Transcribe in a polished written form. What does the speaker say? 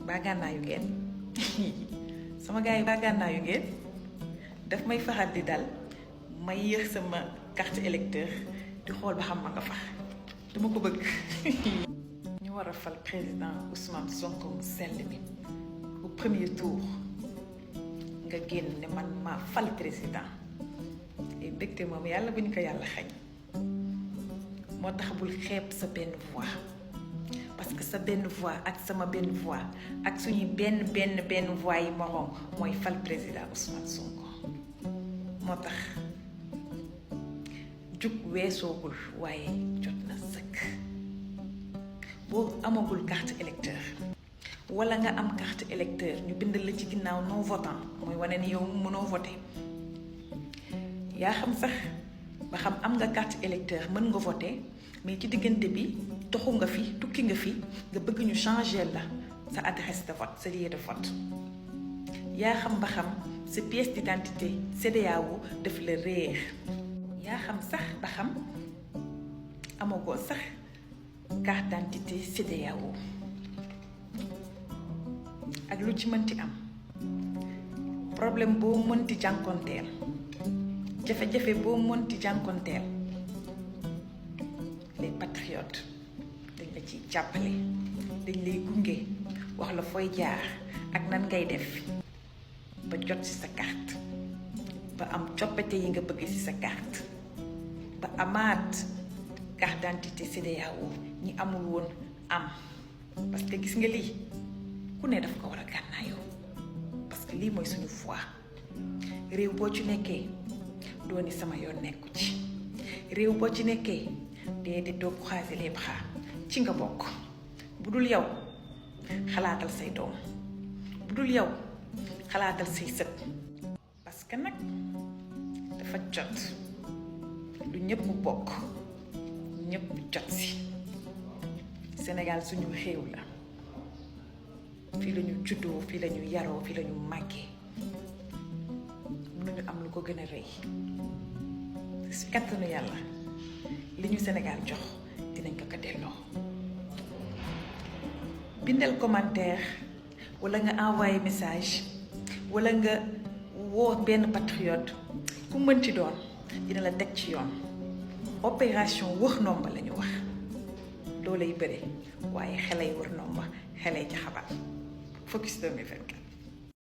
baa gànnaayu ngeen sama gars yi baa gànnaayu ngeen daf may faxal di dal may yéex sama carte électeur di xool ba xam ma nga fax dama ko bëgg ñu war a fal président Ousmane Sonko mu sell mi au premier tour nga génn ne man maa fal président et mbégte moom yàlla bu ñu ko yàlla xañ moo tax bul xeeb sa benn voix parce que sa benn voix ak sama benn voix ak suñuy benn voix yi moroom mooy fal président Ousmane Sonko moo tax jug weesoogul waaye jot na sëkk boo amagul carte électeur wala nga am carte électeur ñu bindal la ci ginnaaw non votant mooy wane ni yow mënoo voter yaa xam sax ba xam am nga carte électeur mën nga voter mais ci diggante bi toxu nga fi tukki nga fi nga bëgg ñu changer la sa adresse de vote sa lieu de vote yaa xam ba xam sa pièce d'identité CEDEAO daf la réer yaa xam sax ba xam amagoo sax carte d'identité CEDEAO ak lu ci mënti am problème boo mënti jànkonteel jafe-jafe boo mënti jànkonteel les patriotes dañ la ciy jàppale dañ lay gunge wax la fooy jaar ak nan ngay def ba jot ci sa carte ba am coppite yi nga bëgg ci sa carte ba amaat carte d'identité CEDEAO ñi amul woon am parce que gis nga lii ku ne daf ko war a gànnaayoo parce que lii mooy suñu foi réew boo ci nekkee doo ni sama yoon nekku ci réew boo ci nekkee déedéet doo croiser les bras ci nga bokk bu dul yow xalaatal say doom bu dul yow xalaatal say sët parce que nag dafa jot lu ñëpp bokk ñëpp jot si Sénégal suñu réew la fii la ñu juddoo fii la ñu yaroo fii la ñu màggee mënuñu am lu ko gën a rëy si kattanu yàlla li ñu Sénégal jox dinañ ko delloo bindal commentaire wala nga envoyé message wala nga woo benn patriote ku mën ci doon dina la teg ci yoon opération wër nomba la ñu wax doo lay bëre waaye xelay wër nomba xelay ci xabar Focus 2024